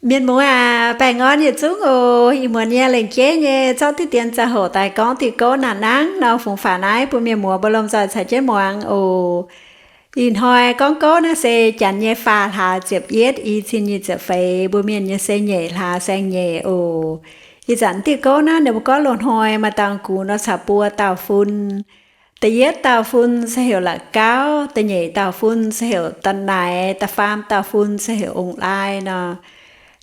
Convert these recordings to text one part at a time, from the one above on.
Mienh muoz aac, baengh orn yietc zungv oc. Ih muonz nyei lengc jeiv nyei zorqv diqv dien ziangh hoc daaih gorngv diuh gouv naaiv nangv nor, fungx faaux naaiv bun mienh muoz mbuo lomh nzoih caux jienv muangx oc. Ih hnoi gorngv gouv naaiv se janx nyei faah hlaax ziepc yietv, i cin nyic ziepc feix, mbuo mienh nyei se nyeic hlaax saeng-nyeic oc. Ih zanc diuh gouv naaiv ninh mbuo gorngv loz-hnoi maaih dauh gux nor caux buo dauh fun. Da'yietv dauh fun se heuc La'gauv, da'nyeic dauh fun se heuc Da'naix, da'faam dauh fun se heuc Ong-Lai nor.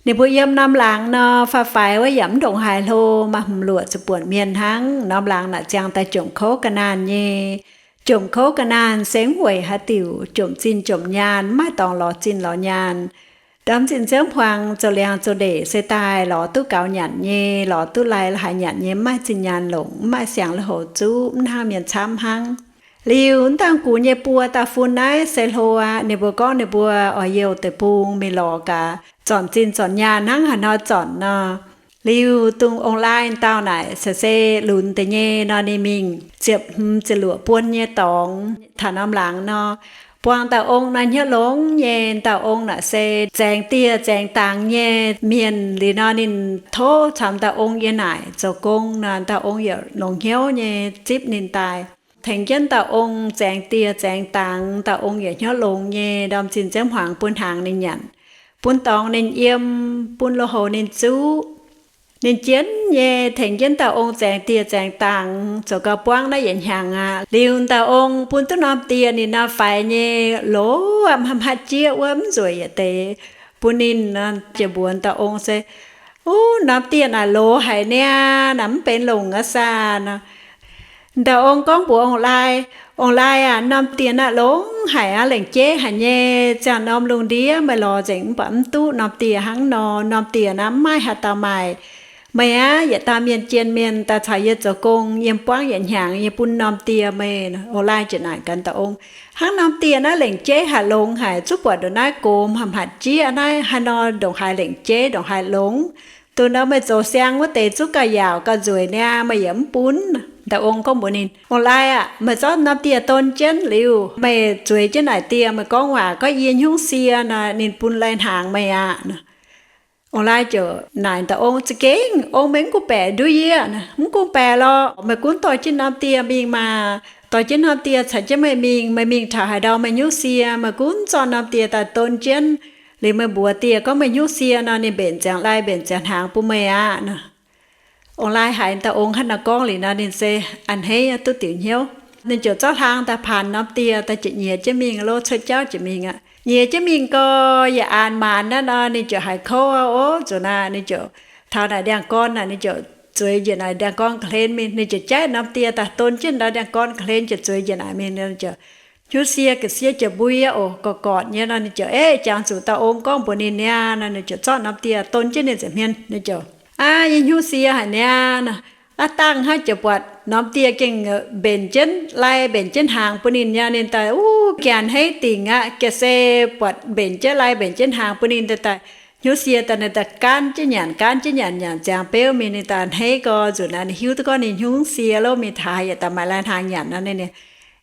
Ninh mbuo yiem norm laangz nor, faix-faix wuov yaac mv ndongc haaix hlo, maaih hmz luoqc ziepc buonc mienh hnangv. Norm laangz naaic ziangh daaih jomc kouv ga'naanh nyei. Jomc kouv ga'naanh se mv weic haaix diuc, jomc zinh jomc nyaanh, mv maaih dorngx lorz zinh lorz nyaanh. Ndorm zinh nziouv hmuangx zoux liangx zoux ndeic se daaih lorz duqv gaux nyanc nyei, lorz duqv lai haaix nyanc nyei, mv maaih zinh nyaanh longc, mv maaih siang lui-houx zuqv, mv hnangv mienh camv hnangv. Liuz, mv dangh gux nyei buo dauh fun naaiv se hlo aqv. Ninh mbuo gorngv ninh mbuo oix youh deic-bung mingh lorz gaax zornc zinh zornc nyaanh hnangv haaix nor zornc nor. Liuz, dongh Ong-Lai dauh naaic se se lunx deix nyei nor, ninh mingh ziepc hmz ziepc luoqc buon nyei dorngx taux norm laangz nor, buangh dauh ong nor hnyouv longx nyei. Dauh ong naaic se zaengx dieh zaengx dangx nyei mienh. Liuz nor ninh tov caux dauh ong yiem naaic zoux gong nor, dauh ong yaac longx hnyouv nyei zipv ninh daaih. Tengx jienv dauh ong zaengx dieh zaengx dangx, dauh ong yaac hnyouv longx nyei. Ndorm zinh nziouv hmuangx bun hnaangx ninh nyanc, bun dorngx ninh yiem, bun lui-houx ninh zuqv. Ninh jienv nyei tengx jienv dauh ong zaengx dieh zaengx dangx, zoux gau buangv naaiv yietc hnyangx aqv. Liuz dauh ong bun duqv norm dieh ninh nor faix nyei, loz aqv, mv hatc jieqv wuov, mv nzueic yietc deix. Bun ninh nor, ziouc mbuox dauh ong se, Uv, norm dieh naaic loz haic niaa, naaic mv benx longc aqv saah nor. Dauh ong gorngv mbuox Ong-Lai, Ong-Lai aac, norm dieh naaiv longx haic aqv, lengc jeiv haic nyei. Ziangh norm lungh ndiev meih lorz nzengc mv baac mv duqv norm dieh hnangv nor. Norm dieh naaiv mv maaih haaix dauh maaih. Meih aqv, yietc dauh mienh jien mienh daaih caux yie zoux gong, yiem buangv yietc hnyangx, yie bun norm dieh meih. Ong-Lai ziouc naaic gaax dauh ong, Hnangv norm dieh naaiv lengc jeiv haic, longx haic, zungv buatc ndongc naaiv gox hmz hatc jieqv naaiv, haaix nor ndongc haaix lengc jeiv, ndongc haaix longx? Dongh nor meih zoux siang wuov deix zungv gauh yaauc gauh nzueic niaa, meih yaac mv bun. Dauh ong gorngv mbuox ninh, Ong-Lai aac, meih zorqv norm dieh don jienv liuz, meih zueiz jienv naaic dieh, meih gorngv waac gorngv yie hnyungv sie nor, ninh bun lai-hnaangx meih aqv. Ong-Lai ziouc naaic dauh ong, Za'gengh ong, meih mv gunv baeqc nduov yie. Mv gunv baeqc lorqc, meih gunv dorh jienv norm dieh mingh maah. Dorh jienv norm dieh caux jienv meih mingh, meih mingh taux haaix ndau meih hnyouv sie, meih gunv zorqv norm dieh daaih don jienv. Liuz meih mbuox dieh gorngv meih hnyouv sie nor, ninh mbenc ziangx lai mbenc ziangx hnaangx bun meih aqv nor. Ong-Lai haiz dauh ong hnangv naaiv gorngv liuz nor, ninh se a'hneiv duqv diuc hnyouv. Ninh ziouc zorqv hlang daaih paanx norm dieh daaih ziouc nyiex jienv mingh lov, cuotv jauv ziouc mingh aqv. Nyiex jienv mingh gau, yaac aanx maanx naaiv nor, ninh ziouc haiz kouv aqv. Ov, nzuqc naaic ninh ziouc taux naaic ndiangx-gorn naaic, ninh ziouc zueiz njiec naaic ndiangx-gorn ga'hlen mingh. Ninh ziouc jaiv norm dieh daaih don jienv ndau ndiangx-gorn ga'hlen, ziouc zueiz njiec naaic mingh. Ninh ziouc hnyouv sie, ga'sie ziouc mbui aqv oc, gorqv-gorqv nyei nor. Ninh ziouc, Ei, jangx zuqc dauh ong gorngv mbuox ninh niaa nor, ninh ziouc zorqv norm dieh don jienv ninh nza'hmien. Ninh ziouc, Aav, yie hnyouv sie haic niaa. Aav dangh hnangv ziouc buatc norm dieh gengh mbenc jienv lai mbenc jienv hnaangx bun ninh niaa. Ninh daaih, uv, ga'hneiv dingc aqv. Ga'sie buatc mbenc jienv lai mbenc jienv hnaangx bun ninh daaih, daaih hnyouv sie daaih, ninh daaih gaanv jienv nyanc, gaanv jienv nyanc, nyanc ziangx beuv mingh. Ninh daaih a'hneiv gau, nzuqc naaic ninh hiuv duqv gorngv ninh hnyouv sie lov, mingh taux haaix yietc daaih maaih lai-hnaangx nyanc nor. Ninh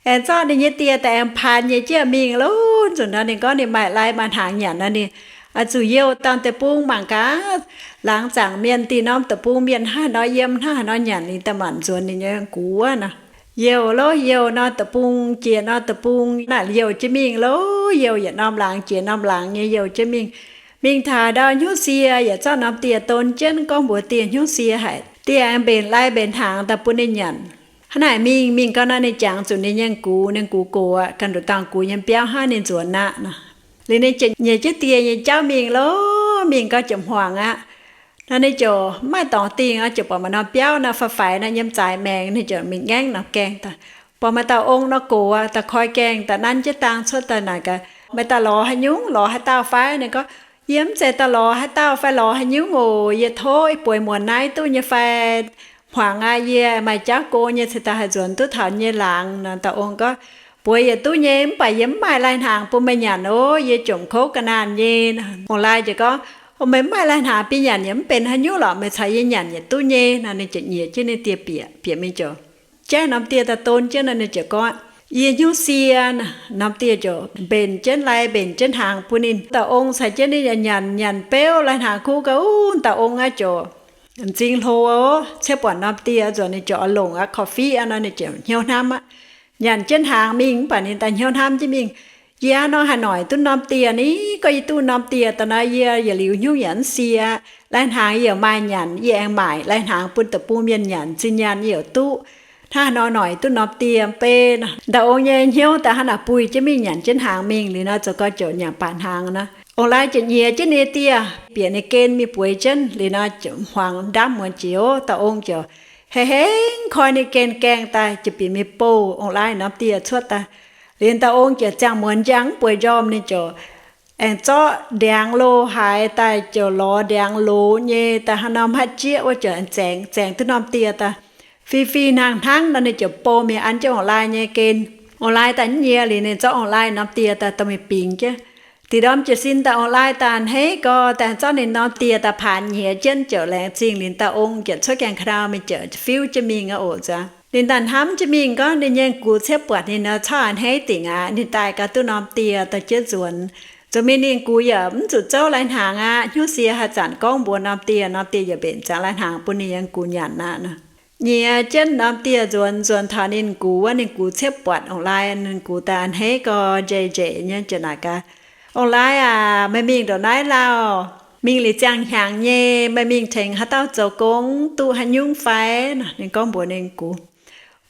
aengx zorqv ninh nyei dieh daaih aengx paanx nyei jiex mingh lov. Nzuqc nor ninh gorngv ninh maaih lai maaih hnaangx nyanc nor, ninh oix zuqc youh dangh deic-bung mangc gaax, laangz zaangc mienh, dih norm deic-bung mienh hnangv haaix nor yiem, hnangv haaix nor nyanc, ninh daaih maanc nzuonx ninh nyei gux wuov nor. Youh lov, youh norm deic-bung jiex norm deic-bung naaic youh jienv mingh lov. Youh yietc norm laangz jiex norm laangz nyei youh jienv mingh. Mingh taux ndau hnyouv sie yaac zorqv norm dieh don jienv, gorngv mbuox dieh hnyouv sie haic, dieh aengx mbenc lai mbenc hnaangx daaih bun ninh nyanc. Hnangv naaic mingh, mingh gau nor ninh jangx zuqc ninh nyei gux, ninh gux gox aqv, ganh nduqc dangh gux nyei biauv hnangv, ninh nzuonx aqv nor. Liuz ninh ziouc nyeic jienv dieh nyei jauv mingh lov. Mingh gau ziouc hmuangx aqv. Nor ninh ziouc mv maaih dorngx dingh aqv, ziouc buatc maaih norm biauv nor, faix-faix nor, yiem zaaix maengx. Ninh ziouc mingh ngaengv norm gaengh daaih, buatc maaih dauh ong nor gox aqv, daaih koi gaengh daaih nanv jienv dang cuotv daaih naaic gaax, Meih daaih lorz haaix nyungc? Lorz haaix dauh fai? Ninh gorngv, Yie mv zeiz daaih lorz haaix dauh fai lorz haaix nyungc oc. Yie tov ih bueix muonz naaiv duqv nyei fai? Hmuangx aqv, yie maaih jauv go nyei, ceix daaih haih nzuonx duqv taux nyei laangz nor. Dauh ong gorngv, Bueix yietc duqv nyei, mv baac yie mv maaih lai-hnaangx bun meih nyanc oc. Yie jomc kouv ga'naanh nyei. Ong-Lai ziouc gorngv, Meih mv maaih lai-hnaangx bun nyanc yaac mv benx haaix nyungc lorqc, meih caux yie nyanc yietc duqv nyei. Nor ninh ziouc nyiex jienv ninh dieh bieqc, bieqc mingh ziouc jaiv norm dieh daaih don jienv nor, ninh ziouc gorngv, Yie hnyouv sie. Norm dieh ziouc mbenc jienv lai mbenc jienv hnaangx bun ninh. Dauh ong caux jienv ninh nyanc nyanc beuv lai-hnaangx kuv gau, dauh ong aqv ziouc m'zing hlo, ciev buatc norm dieh nzuonx ninh ziouc oix longc aqv, korv-fiqv aqv nor ninh ziouc hnyouv hnamv aqv. Nyanc jienv hnaangx mingh mv baac ninh daaih hnyouv hnamv jienv mingh, Yie hnangv nor haaix noic duqv norm dieh ni? Gorngv yie duqv norm dieh daaih nor, yie yietc liuz hnyouv yaac mv sie. Lai-hnaangx yie yaac maaih nyanc, yie aengx maaic lai-hnaangx bun deic-bung mienh nyanc, zinh nyaanh yie yaac duqv. Hnangv haaix nor noic duqv norm dieh mv bei? Dauh ong nyei hnyouv daaih hnangv naaic buih jienv mingh nyanc jienv hnaangx mingh. Liuz nor zoux gau ziouc nyanc baac hnaangx nor, ong-laai ziouc nyiex jienv ninh dieh, bieqc ninh gen mingh bueix jienv. Liuz nor ziouc hmuangx ndaamv muonz jiex, dauh ong ziouc hei hengv koi ninh gen gaengh daaih ziouc bieqc mingh bouh ong-laai norm dieh cuotv daaih. Liuz dauh ong ziouc ziangh muonz njang mv bueix njormh, ninh ziouc aengx zorqv ndiangx lo haaix daaih, ziouc lorz ndiangx loz nyei daaih hnangv norm haiv jieqv wuov ziouc aengx zaengx, zaengx duqv norm dieh daaih. Fih fih hnangv hnangv nor ninh ziouc bouh mingh an jienv ong-laai nyei gen. Ong-laai daaih mv nyiex liuz ninh zorqv ong-laai norm dieh daaih dorh mingh bingx jienv. Da'nyeic ndorm jiez sin daaih ong-laai daaih a'hneiv gau, daaih zorqv ninh norm dieh daaih paanx nyiex jienv ziouc laengz zingh. Liuz dauh ong ziouc cuotv gaengh ka'ndau mingh ziouc fiuv jienv mingh aqv oc nzunc. Ninh daaih hnamv jienv mingh gorngv ninh nyei gux ciev buatc ninh nor, corc a'hneiv dingc aqv. Ninh daaih gaax duqv norm dieh daaih jienv nzuonx. Zuqc mingh ninh gux yaac mv zuqc zouv lai-hnaangx aqv. Hnyouv sie haaix zanc gorngv mbuox norm dieh, norm dieh yaac mbenc ziangx lai-hnaangx bun ninh nyei gux nyanc aqv nor. Nyiex jienv norm dieh nzuonx, nzuonx taux ninh gux wuov, ninh gux ciev buatc ong-laai, ninh gux daaih a'hneiv gau, njeih njeih nyei ziouc naaic gaax, Ong-laai aac, meih mingh ndongc naaiv lauh? Mingh liuz ziangh hnyangx nyei, meih mingh tengx haaix dauh zoux gong, duqv haaix nyungc fai? Ninh gorngv mbuox ninh gux,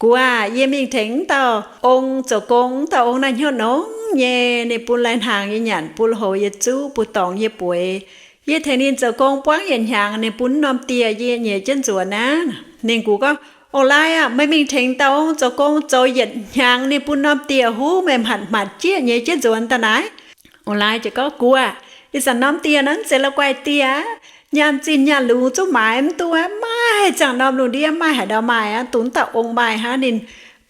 Gux aah, yie mingh tengx wuov dauh ong zoux gong. Wuov dauh ong naaiv hnyouv nongx nyei. Ninh bun lai-hnaangx yie nyanc, bun lui-houx yie zuqv, bun dorngx yie bueix. Yie tengx ninh zoux gong buangv yietc hnyangx, ninh bun norm dieh yie nyiex jienv nzuonx aqv. Ninh gux gorngv, Ong-laai aah, meih mingh tengx dauh ong zoux gong zoux yietc hnyangx, ninh bun norm dieh huv, meih hmatc hmatc jieqv nyiex jienv nzuonx daaih naaic? Ong-laai ziouc gorngv, Gux aah, ih zanc norm dieh naaiv mv zeiz la'guaih dieh aqv. Nyaanh zinh nyaanh lungz zungv maaiz mv duqv aqv. Maaih ziangh norm lungh ndiev maaih haaix ndau maaih aqv. Dongh dauh ong maaih hnangv. Ninh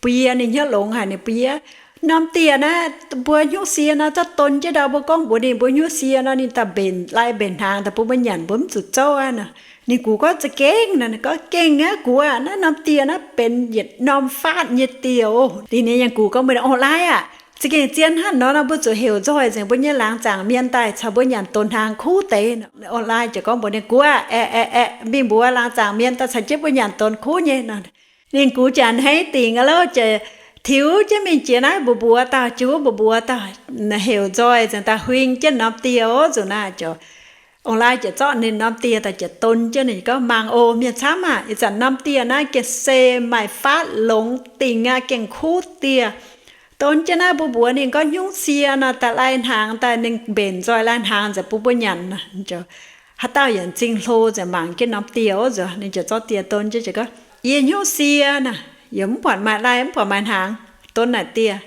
bun yie, ninh hnyouv longx haic, ninh bun yie, Norm dieh naaiv mbuo hnyouv sie nor, zorqv don jienv ndau. Mbuo gorngv mbuox ninh mbuo hnyouv sie nor, ninh daaih mbenc lai mbenc hnaangx daaih bun mbuo nyanc, mbuo mv zuqc zouv aqv nor. Ninh gux gorngv, Za'gengh nor? Ninh gorngv, Gengh aqv gux aah. Naaiv norm dieh naaiv benx yietc norm faatv nyei dieh oc. Liuz ninh nyei gux gorngv mbuox ninh, Ong-laai aah, za'gengh zien hnangv nor, mbuo zuqc heuc nzoih nzengc mbuo nyei laangz zaangc mienh daaih caux mbuo nyanc don hnaangx kuv deix. Ong-laai ziouc gorngv mbuox ninh, Gux aah, aeqv, aeqv, aeqv, mingh mbuox laangz zaangc mienh daaih caux jienv mbuo nyanc don kuv nyei nor. Ninh gux ziouc a'hneiv dingc aqv, ziouc tiux jienv mingh jiex naaiv mbu'mbuox dauh, jiex wuov mbu'mbuox dauh, heuc nzoih nzengc daaih huing jienv norm dieh oc. Nzunc naaiv ziouc ong-laai ziouc zorqv ninh norm dieh daaih ziouc don jienv. Ninh gorngv, Mangc oc, mienh camv aah, ih zanc norm dieh naaiv gengh se maaih faatv longx dingc aqv, gengh kuv dieh. Don jienv naaiv mbu'mbuox ninh gorngv hnyouv sie nor, daaih lai-hnaangx daaih ninh mbenc nzoih lai-hnaangx nzengc bun mbuo nyanc. Haaix dauh yaac m'zing hlo nzengc mangc jienv norm dieh oc. Nzunc ninh ziouc zorqv dieh don jienv ziouc gorngv, Yie hnyouv sie naaic, yie mv buatc maaih lai mv buatc maaih hnaangx. Don naaic dieh.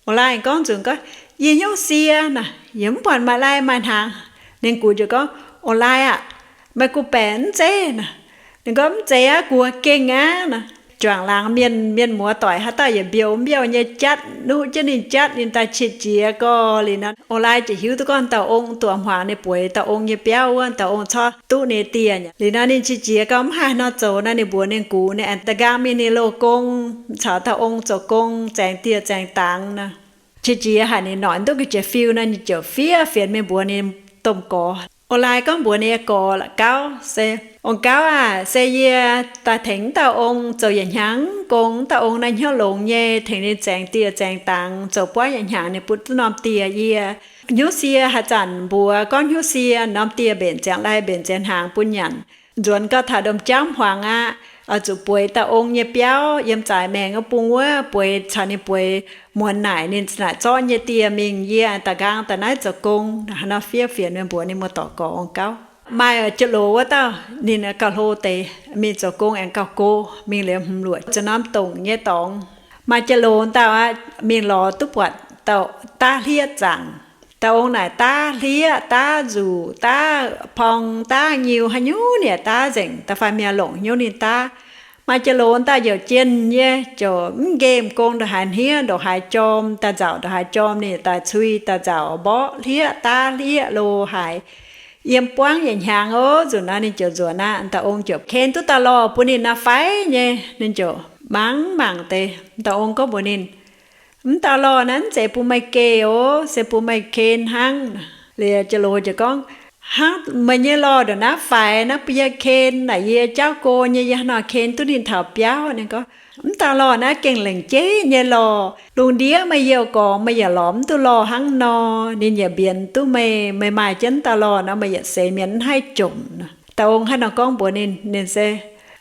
Ong-laai gorngv nzunc gorngv, Yie hnyouv sie naaic, yie mv buatc maaih lai maaih hnaangx. Ninh gux ziouc gorngv, Ong-laai aah, meih gu baeqc mv zeiz naaic? Ninh gorngv, Mv zeiz aqv, gux gengh aqv nor. Juangc laangz mienh, mienh muoz doic haaix dauh yaac mbiouh mbiouh nyei, jatv nuqv jienv ninh, jatv ninh daaih qiex jiez gau. Liuz nor ong-laai ziouc hiuv duqv gorngv dauh ong duqv hmuangx ninh bueix dauh ong nyei biauv wuov, dauh ong corc duqv ninh dieh. Liuz nor ninh qiex jiez gau mv haih nor zoux nor, ninh mbuox ninh gux ninh aengx da'nqaang mingh ninh loz-gong caux dauh ong zoux gong, zaengx dieh zaengx dangx nor. Qiex jiez haic ninh noic mv duqv ga'jiex fiu nor, ninh ziouc fiev fienx mingh mbuox ninh domh gorx. Ong-laai gorngv mbuox ninh nyei gorx la'gauv se, Ong-gauv aah, se yie daaih tengx wuov dauh ong zoux yietc hnyangx gong. Wuov dauh ong naaiv hnyouv longx nyei, tengx ninh zaengx dieh zaengx dangx, zoux buangv yietc hnyangx ninh bun duqv norm dieh yie. Hnyouv sie haaix zanc mbuox gorngv hnyouv sie, norm dieh mbenc ziangx lai mbenc ziangx hnaangx bun nyanc. Nzuonx gau taux domh jauv hmuangx aqv, oix zuqc bueix dauh ong nyei biauv yiem zaaix maengx wuov bung wuov, bueix caux ninh bueix muonz naaic ninh naaic zorqv nyei dieh mingh, yie da'nqaang daaih naaiv zoux gong. Hnangv nor fiev fienx mingh mbuox ninh muoz-doic gorx ong-gauv. Maaih jiex loz wuov dauh ninh gauh hlo deix, mingh zoux gong aengx gauh go, mingh liuz hmz luoqc zoux norm dongc nyei dorngx. Maaih jiex loz dauh aqv, mingh lorz duqv buatc dauh daav hlieqv zaangc. Dauh ong naaic daav hlieqv, daav nzuqc, daav porng, daav nyiu, haaix nyungc ninh yaac daav nzengc. Da'faanh mienh longc hnyouv ninh daav. Maaih jiex loz dauh youc jienh nyei, ziouc mv nqemh gong ndongc haaix hniev ndongc haaix jorm, daaih nzauc ndongc haaix jorm ninh daaih cui daaih nzauc, mborqv hlieqv daav hlieqv lo haaix. Yiem buangv yietc hnyangx oc. Nzunc naaiv ninh ziouc nzuonx aqv. Dauh ong ziouc ken duqv dauh lorh bun ninh naaiv fai nyei. Ninh ziouc mangc mangc deix. Dauh ong gorngv mbuox ninh, Mv dauh lorh naaiv mv zeiz bun meih geh oc, se bun meih ken hnangv. Liuz jiex loz ziouc gorngv, Hnangv meih nyei lorh ndongc naaiv faix, naaiv bun yie ken naaic, yie jauv go nyei, yie haaix nor ken duqv ninh taux biauv? Ninh gorngv, Mv dauh lorh naaiv gengh lengc jeiv nyei lorh. Lungh ndiev meih youh gorx meih yaac lorz mv duqv lorh hnangv nor. Ninh yaac mbienx duqv meih, meih maaih jienv mv dauh lorh nor, meih yaac seix mienh mv haih jomc nor. Dauh ong haaix nor gorngv mbuox ninh, ninh se,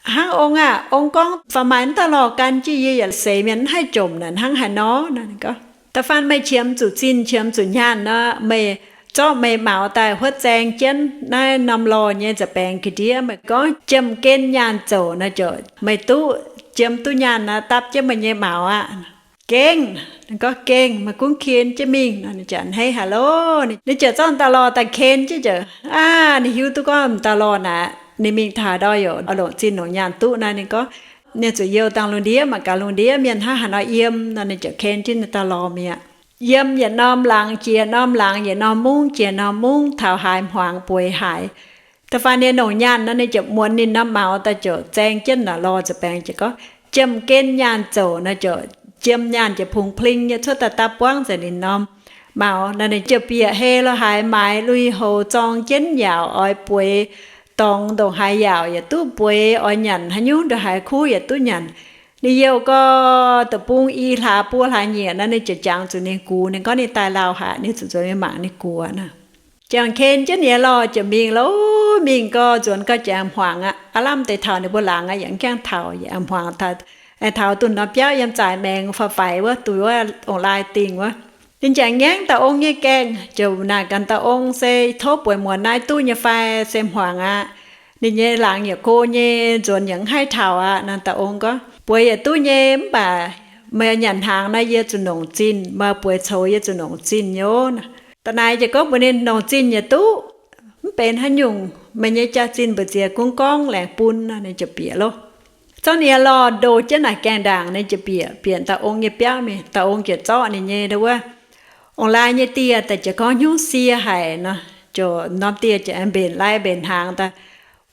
Hnangv ong aah, ong gorngv faaux maaih mv dauh lorh gan jienv yie yaac seix mienh mv haih jomc naaic, hnangv haaix nor? Nor ninh gorngv, Da'faanh meih qiemx zuqc zinh qiemx zuqc nyaanh nor, meih zorqv meih maux daaih huotv zaeng jienv naaiv norm lorh nyei nza'baengx ga'ndiev. Meih gorngv, Jiem-gen nyaanh zouc, nor ziouc meih duqv, jiem duqv nyaanh nor dapv jienv meih nyei maux aqv. Gengh, ninh gorngv, Gengh, meih gunv ken jienv mingh. Nor ninh ziouc a'hneiv haic loh. Ninh ziouc zorqv dauh lorh daaih ken jienv ziouc, aav, ninh hiuv duqv gorngv m'dauh lorh naaic ninh mingh taux ndau youc longc zinh longc nyaanh duqv nor, ninh gorngv, Ninh zuqc youh dangh lungh ndiev mangc gaax lungh ndiev mienh hnangv haaix nor yiem. Nor ninh ziouc ken jienv ninh dauh lorh mi'aqv. Yiem yietc norm laangz jiex norm laangz, yietc norm mungv jiex norm mungv, taux haaix hmuangx bueix haaix. Da'faanh ninh longc nyaanh nor, ninh ziouc muonz ninh norm maux daaih ziouc zaeng jienv naaic lorh nza'baengx ziouc gorngv, Jiem-gen nyaanh zouc. Nor ziouc jiem nyaanh ziouc pungx pling nyei cuotv daaih dapv buangv nzengc ninh norm maux. Nor ninh ziouc bieqc hei lo haaix, maaiz lui-houx, zorng jienv yaauc, oix bueix dorngx ndongc haaix yaauc yaac duqv bueix, oix nyanc haaix nyungc ndongc haaix kuv yaac duqv nyanc. Ninh youh gau deic-bung i hlaax buo hlaax nyieqc nor, ninh ziouc jangx zuqc ninh gux, ninh gorngv ninh daaih lauh haic, ninh zuqc nzuonx mingh mangc ninh gux nor. Jangx ken jienv ninh nyei lorh ziouc mingh loh, mingh gau nzuonx gau jangx hmuangx aqv. Aav lamh deix taux ninh mbuo laangz aqv, yaac mv gaengh taux, yaac hmuangx taux, aengx taux dunh norm biauv yiem zaaix maengx faaux-faix wuov, dunh wuov ong-laai dingh wuov. Ninh jangx ngaengv dauh ong nyei gaengh, ziouc naaic gaax dauh ong se, Tov bueix muonz naaiv duqv nyei fai? Se hmuangx aqv. Ninh nyei laangz yaac go nyei, nzuonx yaac mv haih taux aqv. Nor dauh ong gorngv, Bueix yaac duqv nyei, mv baac meih nyanc hnaangx nor yie zuqc nongc zinh, meih bueix coux yie zuqc nongc zinh nyei oc. Da'naix ziouc gorngv mbuox ninh, Nongc zinh yaac duqv, mv benx haaix nyungc, meih nyei jaax-zinh mbu'ziex gunv gorngv laengz bun. Nor ninh ziouc bieqc loh. Zorqv ninh nyei lorh ndo jienv naaic gaengh ndaangc, ninh ziouc bieqc, bieqc dauh ong nyei biauv mingh. Dauh ong ziouc zorqv ninh nyei wuov ong-laai nyei dieh daaih ziouc gorngv, Hnyouv sie haic nor, ziouc norm dieh ziouc mbenc lai mbenc hnaangx daaih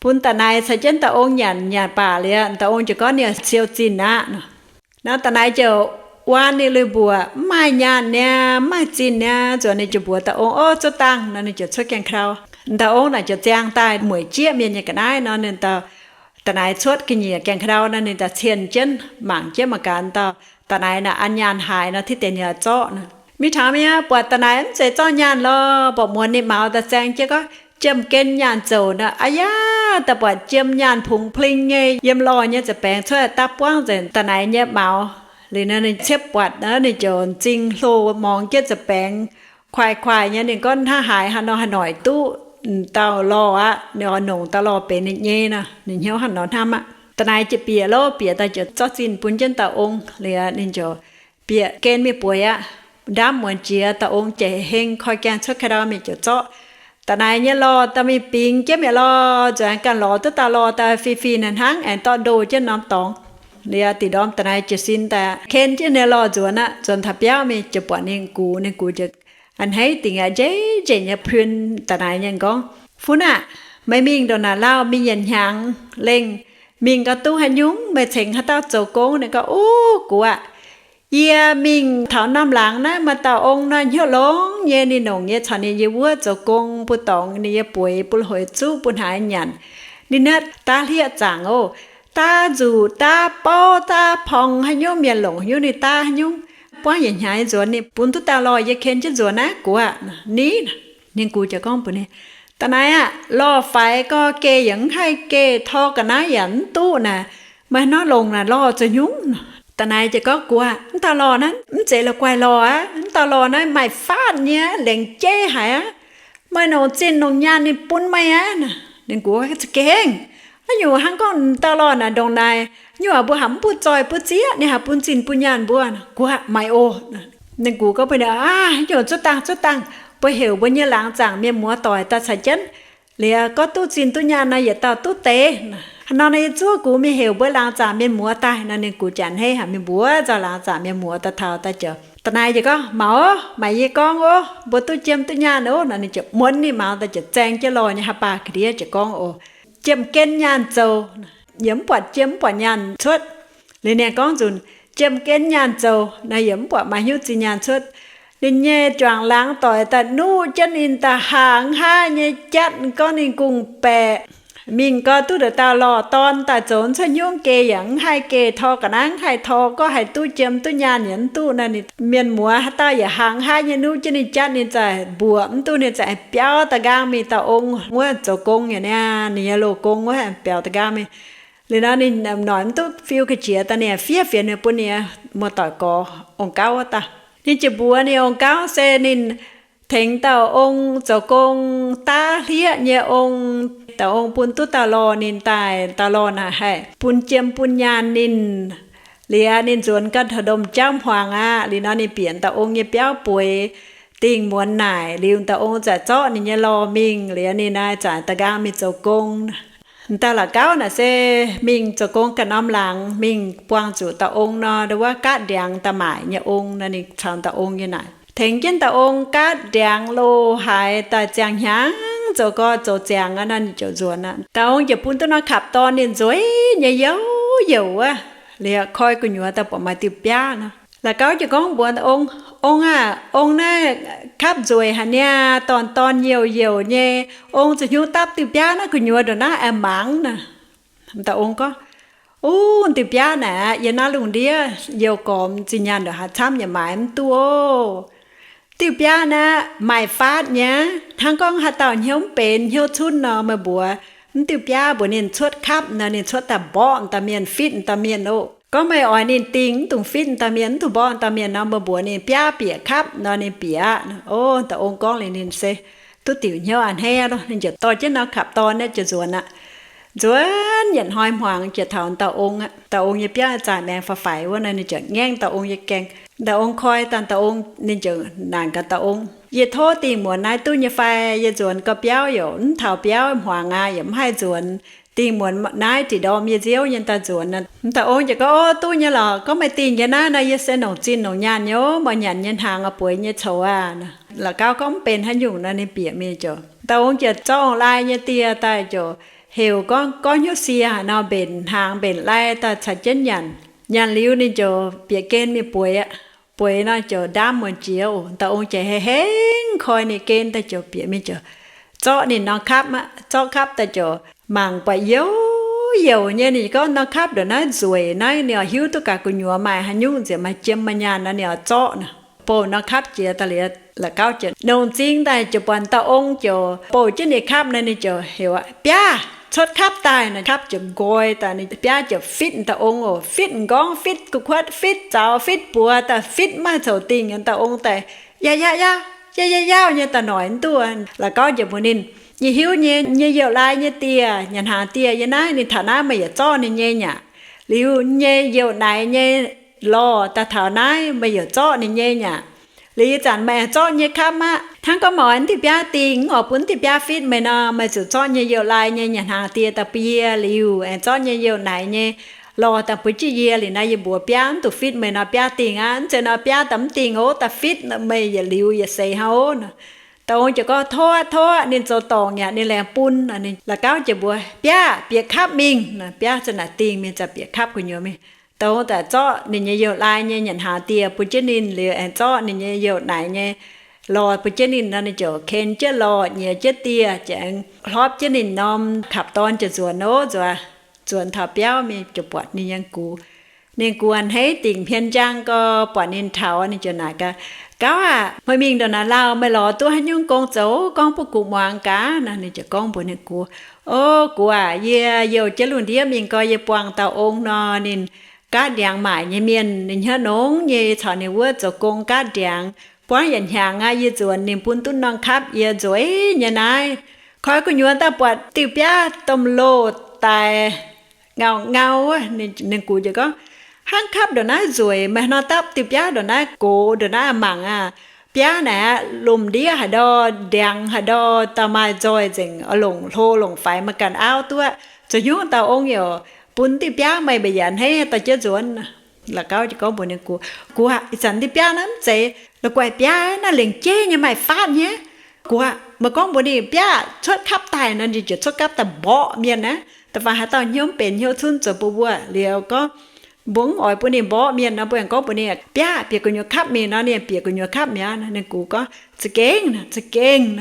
bun da'naix caux jienv dauh ong nyanc. Nyanc baac liuz, dauh ong ziouc gorngv ninh siou zinh aqv nor. Nor da'naix ziouc waan ninh lui-mbuoqc, Mv maaih nyaanh niaa, mv maaih zinh niaa. Nzuonx ninh ziouc mbuox dauh ong, Ov, zuov dangh. Nor ninh ziouc cuotv gaengh klau. Dauh ong naaic ziouc ziangh daaih mueic jieqv mienh nyei ga'naaiv nor, ninh dauh da'naix cuotv ga'nyiec gaengh klau nor, ninh daaih cien jienv mangc jienv mangc gaax dauh da'naix naaic an nyaanh haaix nor, tiv deix ninh oix zorqv nor. Mingh taux mi'aqv, buatc da'naix mv zeiz zorqv nyaanh lorh, buatc muonz ninh maux daaih zaeng jienv gorngv, Jiem-gen nyaanh zouc nor. Aa yaac daaih buatc jiem nyaanh pungx pling nyei yiem lorh nyei nza'baengx cuotv daaih dapv buangv nzengc da'naix nyei maux. Liuz nor ninh ciepv buatc nor, ninh ziouc m'zing hlo muangx jienv nza'baengx kuaaiv-kuaaiv nyei. Ninh gorngv, Hnangv haaix, haaix nor haaix noic duqv dauh lorh aqv. Ninh oix nongc dauh lorh benx ninh nyei nor, ninh hnyouv hnangv nor hnamv aqv. Da'naix ziouc bieqc loh, bieqc daaih ziouc zorqv zinh bun jienv dauh ong. Liuz ninh ziouc bieqc gen mingh bueix aqv. Ndaamv muonz jiex, dauh ong jiex heng koi gaengh cuotv ka'ndau mingh ziouc zorqv. Da'naix nyei lorh daaih mingh bingx jienv mi'aqv lorh, nzuonx ganh lorz duqv dauh lorh daaih fih fih hnangv, aengx dorh ndo jienv norm dorngx. Liuz da'nyeic ndorm da'naix jiez sin daaih ken jienv ninh lorh nzuonx aqv. Nzuonx taux biauv mingh ziouc buatc ninh gux. Ninh gux ziouc a'hneiv dingc aqv, njiec njiec nyei pun da'naix nyei gorngv, Fun aah! Meih mingh ndongc naaic lauh mingh yietc hnyangx lengh, mingh gau duqv haaix nyungc? Meih cengx haaix dauh zoux gong? Ninh gorngv, Ov, gux aah! Yie mingh taux norm laangz naaiv maaih dauh ong nor, hnyouv longx nyei, ninh longc yie caux ninh yiem wuov zoux gong, bun dorngx ninh yiem bueix, bun hoic zuqv, bun hnaangx nyanc. Ninh naaiv daav hlieqv zaangc oc. Daav nzuqc, daav bouv, daav porng, haaix nyungc mienh longc haaix nyungc ninh daav haaix nyungc. Buangv yietc hnyangx nzuonx ninh bun duqv dauh lorh yie ken jienv nzuonx naaiv, gux aah! Ni, ninh gux ziouc gorngv mbuox ninh, Da'naix aah! Lorh faix gorx geh yaac mv haih geh, tor ga'naaiv yaac mv duqv naaic. Meih hnangv longc naaic lorh zoux haaix nyungc? Da'naix ziouc gorngv, Gux aah! Mv dauh lorh naaiv mv zeiz la'guaih lorh aqv. Mv dauh lorh naaiv maaih faatv nyei, lengc jeiv haic aqv. Meih nongc zinh nongc nyaanh ninh bun meih aqv. Ninh gux, Za'gengh haaix nyungc hnangv gorngv dauh lorh naaic ndongc naaic nyungc, mbuo haiz mv butv zoih butv zieqv, ninh haih bun zinh bun nyaanh mbuo? Gux aah! Maaih oc. Ninh gux gorngv mbuox ninh, Aav, haaix nyungc, zuov dangh, zuov dangh. Mbuo heuc mbuo nyei laangz zaangc mienh muoz doic daaih caux jienv. Liuz gorngv duqv zinh duqv nyaanh nor yietc dauh duqv deix. Hnangv nor naaiv yie zuov gux mingh heuc mbuo laangz zaangc mienh muoz daaih. Nor ninh gux jaax a'hneiv haic, mingh mbuox zaux laangz zaangc mienh muoz daaih taux daaih ziouc, Da'naix ziouc gorngv, Maux oc, maaih yie gorngv oc, mbuo duqv jiem duqv nyaanh oc. Nor ninh ziouc muonz ninh maux daaih ziouc zaeng jienv lorh nyei haaix baac ga'ndiev ziouc gorngv oc, Jiem-gen nyaanh zoux. Yie mv buatc jiem mv buatc nyaanh cuotv. Liuz ninh gorngv nzunc, jiem jienv nyaanh zoux. Naaiv yie mv buatc maaih hnyouv zinh nyaanh cuotv. Ninh nyei juangc laangz doic daaih nuqv jienv ninh daaih, hangx haaix nyei jatv, gorngv ninh gong-baeqc mingh gau duqv nduqc dauh lorh dorn daaih zoux cuotv hnyouv geh yaac mv haih geh, tor ga'naaiv mv haih tor, gorngv haih duqv jiem duqv nyaanh yaac mv duqv. Naaiv ninh mienh muoz haaix dauh yaac hangx haaix nyei nuqv jienv ninh jatv, ninh za'gengh mbuoqc mv duqv, ninh za'gengh biauv da'nqaang mingh dauh ong wuov zoux gong yaac niaa, ninh nyei loz-gong wuov biaux da'nqaang mingh. Liuz nor ninh noic mv duqv fiu ga'qiex daaih, ninh fiev fienx ninh bun ninh muoz-doic gorx ong-gauv wuov dauh. Ninh ziouc mbuox ninh ong-gauv se ninh tengx dauh ong zoux gong daav hlieqv nyei ong, dauh ong bun duqv dauh lorh ninh daaih, dauh lorh naaic haih bun jiem bun nyaanh ninh. Liuz ninh nzuonx gau taux domh jauv hmuangx aqv. Liuz nor ninh bieqc dauh ong nyei biauv bueix dingh muonz naaic, liuz dauh ong za'gengh zorqv ninh nyei lorh mingh, liuz ninh naaic za'gengh da'nqaang mingh zoux gong. Dauh la'gauv naaic se mingh zoux gong ganh norm laangz, mingh buangh zuqc dauh ong nor, ndau wuov gaatv ndiangx daaih maaic nyei ong nor, ninh caux dauh ong nyei naaic tengx jienv dauh ong gaatv ndiangx loz-haaix daaih ziangh hnyangx zoux gau zoux ziangx aqv nor, ninh ziouc nzuonx aqv. Dauh ong ziouc bun duqv norm kapv-dorn ninh nzueic nyei youc youc wuov. Liuz koi gu'nyuoz daaih buatc maaih diuh biaav nor, la'gauv ziouc gorngv mbuox ong, Ong aah, ong naaiv kapv nzueic haic niaa, dorn-dorn youc youc nyei. Ong zuqc hnyouv dapv diuh biaav naaiv gu'nyuoz ndongc naaiv aengx mangc naaic. Dauh ong gorngv, Uv, diuh biaav naaic yiem naaiv lungh ndiev youh gormx zinh nyaanh ndongc haaix camv yaac maaiz mv duqv oc. Diuh biaav naaiv maaih faatv nyei aqv. Hnangv gorngv haaix dauh hnyouv mv benx hnyouv cunv nor, meih mbuox, mv diuh biaav mbuox ninh cuotv kapv nor, ninh cuotv daaih mborqv dauh mienh, fitv dauh mienh oc. Gorngv meih oix ninh dingh mv dungx fitv dauh mienh, mv dungx mborqv dauh mienh nor, meih mbuox ninh biaav bieqc kapv nor, ninh bieqc aqv. Ov, dauh ong gorngv liuz ninh se duqv diuc hnyouv a'hneiv aqv. Ninh ziouc dorh jienv norm kapv-dorn naaiv ziouc nzuonx aqv. Nzuonx yietc hnoi hmuangx ziouc taux dauh ong aqv. Dauh ong nyei biauv zaaic maengx faix-faix wuov nor, ninh ziouc ngaengv dauh ong nyei gaengh. Dauh ong koi daaih dauh ong, ninh ziouc naaic gaax dauh ong, Yie tov dingh muonz naaiv duqv nyei fai? Yie nzuonx gau biauv youc mv taux biauv hmuangx aqv, yaac mv haih nzuonx. Dingh muonz naaiv dingc ndorm yie nziouv nyei daaih nzuonx. Dauh ong ziouc gorngv, Ov, duqv nyei lorqc. Gorngv meih dingh yie naaiv nor, yie se longc zinh longc nyaanh nyei, meih nyanc nyei hnaangx oix bueix nyei coux aqv. La'gauv gorngv mv benx haaix nyungc nor, ninh bieqc mingh ziouc, dauh ong ziouc zorqv ong-lai nyei dieh daaih ziouc heuc gorngv, Gorngv hnyouv sie haaix nor mbenc hnaangx mbenc lai daaih caux jienv nyanc. Nyanc liuz ninh ziouc bieqc gen mingh bueix aqv. Bueix nor ziouc ndaamv muonz jiex oc. Dauh ong ziouc hei hengv koi ninh gen daaih ziouc bieqc mingh ziouc zorqv ninh norm kapv aqv. Zorqv kapv daaih ziouc mangc buatc youc youc nyei. Ninh gorngv, Norm kapv ndongc naaiv nzueic naaiv. Ninh oix hiuv duqv gaax gu'nyuoz maaih haaix nyungc nziex maaih jiem maaih nyaanh nor, ninh oix zorqv nor. Bouh norm kapv jiex daaih liuz, la'gauv ziouc longc zing daaih ziouc buatc dauh ong ziouc bouh jienv ninh kapv nor, ninh ziouc heuc, Biaav, cuotv kapv daaih! Nor kapv ziouc nqoi daaih, ninh biaav ziouc fitv dauh ong oc. Fitv m'nqorngv, fitv gu'kuotv, fitv zaux, fitv buoz daaih, fitv maiv coux dingh. Dauh ong daaih yaac yaac yaac yaac yaac yaac nyei daaih noic mv duqv. La'gauv ziouc mbuox ninh, Yie hiuv nyei, nyei youh lai nyei dieh, nyanc hnaangx dieh yiem naaiv. Ninh taux naaiv meih yaac zorqv ninh nyei nyaqc. Liuz nyei youh naaic nyei lorh daaih taux naaiv meih yaac zorqv ninh nyei nyaqc. Liuz ih zanc meih aengx zorqv nyei kapv aqv. Hnangv gorngv meih oix diuh biaav dingh, mv oix bun diuh biaav fitv meih nor, meih zuqc zorqv nyei youh lai nyei nyanc hnaangx dieh daaih bun yie, liuz aengx zorqv nyei youh naaic nyei lorh daaih bun jienv yie. Liuz naaiv yie mbuox biaav mv dungx fitv meih nor, biaav dingh aqv. Mv zeiz nor biaav daaih mv dingh oc, daaih fitv meih yietc liuz yietc seix hnangv oc. Dauh ong ziouc gorngv, Tov aqv, tov aqv. Ninh zoux dorngc yaac ninh laengz bun. La'gauv ziouc mbuox biaav, Bieqc kapv mingh. Biaav ziouc naaic dingh mingh, ziouc bieqc kapv gu'nyuoz mingh. Dauh ong ziouc zorqv ninh nyei youh lai nyei nyanc hnaangx dieh bun jienv ninh, liuz aengx zorqv ninh nyei youh naaic nyei lorh bun jienv ninh nor, ninh ziouc ken jienv lorh, nyiex jienv dieh, ziouc aengx hlorpv jienv ninh norm kapv-dorn ziouc nzuonx oc. Nzuonx, nzuonx taux biauv mingh ziouc buatc ninh nyei gux. Ninh gux a'hneiv dingc hmien njang gau, buatc ninh taux, ninh ziouc naaic gaax, Gauv aac, meih mingh ndongc naaic lauh, meih lorz duqv haaix nyungc gong zoux? Gorngv bun gux muangx gaax. Nor ninh ziouc gorngv mbuox ninh gux, O gux aac, yie youh jienv lungh ndiev mingh gau, yie buangh dauh ong nor, ninh gaatv ndiangx maaic nyei mienh, ninh hnyouv nongx nyei, caux ninh wuov zoux gong gaatv ndiangx. Buangv yietc hnyangx aqv, yie nzuonx ninh bun duqv norm kapv yie nzueic nyei naaiv. Koi gu'nyuoz daaih buatc diuh biaav domh loh daaih ngau ngau wuov. Ninh gux ziouc gorngv, Hnangv kapv ndongc naaiv nzueic, meih nor dapv diuh biaav ndongc naaiv gox ndongc naaiv mangc aqv. Biaav naaic aqv, lomh ndiev haaix ndau, ndiangx haaix ndau, da'maaih nzoih nzengc, longc hlo longc faix maiv ganh auv duqv. Zoux hnyouv dauh ong youc bun diuh biaav meih mbuo yaac a'hneiv dorh jienv nzuonx. La'gauv ziouc gorngv mbuox ninh gux, Gux aac, ih zanc diuh biaav naaiv mv zeiz la'guaih biaav, naaiv lengc jeiv nyei, maaih faatv nyei. Gux aac, meih gorngv mbuox ninh biaav cuotv kapv daaih nor, ninh ziouc cuotv kapv daaih mborqv mienh aqv. Da'faanh haaix dauh hnyouv mv benx hnyouv cunv zoux mbuo wuov. Liuz gorngv Mbuo mv oix bun ninh mborqv mienh nor, mbuo aengx gorngv mbuox ninh, Biaav bieqc gu'nyuoz kapv mingh nor. Ninh bieqc gu'nyuoz kapv mi'aqv. Ninh gux gorngv, Za'gengh, za'gengh.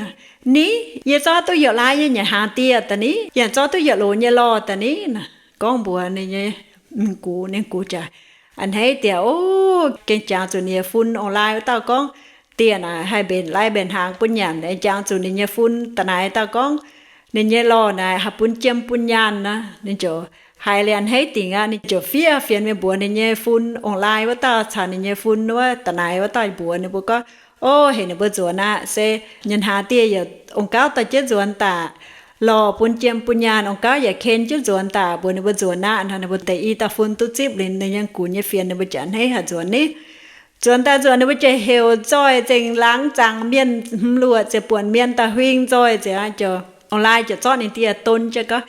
Ni, yie zorqv duqv youc lai nyei nyanc hnaangx dieh daaih ni, yaac zorqv duqv youc loz nyei lorh daaih ni. Gorngv mbuox ninh nyei gux, ninh gux jaax, A'hneiv diec, o, gengh jangx zuqc ninh nyei fun ong-laai wuov dauh gorngv dieh naaic haih mbenc lai mbenc hnaangx bun nyanc. Jangx zuqc ninh nyei fun da'naaiv dauh gorngv ninh nyei lorh naaic haih bun jiem bun nyaanh nor, ninh ziouc haiz liuz a'hneiv dingc aqv. Ninh ziouc fiev fienx mingh mbuox ninh nyei fun ong-laai wuov dauh caux ninh nyei fun wuov da'naaiv wuov dauh mbuox ninh mbuo gorngv, O, heuc ninh mbuo nzuonx aqv. Se nyanc hnaangx dieh yaac ong-gauv daaih jienv nzuonx daaih. Lorh bun jiem bun nyaanh ong-gauv yaac ken jienv nzuonx daaih, mbuox ninh mbuo nzuonx aqv nor. Ninh mbuo deix i dauh fun duqv zipv liuz, ninh nyei gux nyei fienx ninh mbuo jaax a'hneiv haih nzuonx ni. Nzuonx daaih nzuonx ninh mbuo jiex heuc nzoih nzengc laangz zaangc mienh hmz luoqc ziouc buonc mienh daaih huing nzoih nzengc. Ziouc ong-laai ziouc zorqv ninh dieh don jienv gorngv,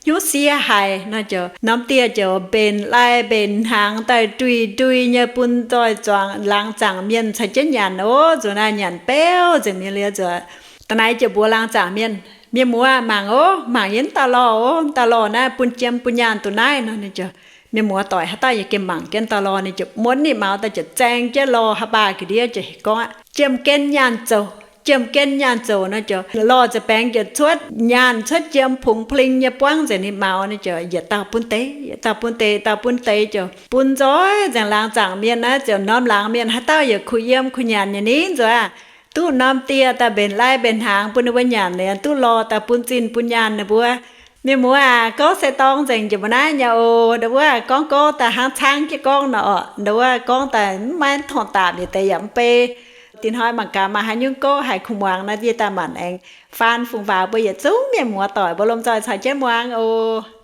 Hnyouv sie haic nor. Ziouc norm dieh ziouc mbenc lai mbenc hnaangx daaih ndui-ndui nyei bun nzoih zuangx laangz zaangc mienh caux jienv nyanc. O, nzuonx naaiv nyanc beuv nzengc mi'aqv. Liuz nzuonx da'naaiv ziouc mbuox laangz zaangc mienh, Mienh muoz mangc o, mangc yie wuov dauh lorh o, dauh lorh naaiv bun jiem bun nyaanh duqv naaiv nor. Ninh ziouc, mienh muoz doic haaix dauh yaac gengh mangc jienv dauh lorh. Ninh ziouc muonv ninh maux daaih ziouc zaeng jienv lorh haaix baac ga'ndiev ziouc gorngv, Jiem gen nyaanh zoux, jiem gen nyaanh zoux nor. Ziouc lorh ziouc baengx ziouc cuotv nyaanh cuotv jiem pungx pling nyei buangv nzengc ninh maux. Ninh ziouc yietc dauh bun deix, yietc dauh bun deix, dauh bun deix, ziouc bun nzoih nzengc laangz zaangc mienh naaiv. Ziouc norm laangz mienh haaix dauh yaac kuh yiem kuh nyanc nyei ni nzuonx aqv. Duqv norm dieh daaih mbenc lai mbenc hnaangx bun ninh mbuo nyanc liuz, duqv lorh daaih bun zinh bun nyaanh ninh mbuo. Mienh muoz aac, gorngv se dorng nzengc jiex mbuo naaiv nyei oc. Ndau wuov gorngv gorngv daaih hnangv caangv jienv gorngv nor oc. Ndau wuov gorngv daaih mv maaih torngv daapc yietc deix yaac mv bei. Dinh hnoi mangc gaax maaih haaix nyungc gouv haiz kuh muangx nor, yie daaih maanc aengx faan fungx faaux mbuo yietc zungv mienh muoz doic mbuo lomh nzoih caux jienv muangx oc.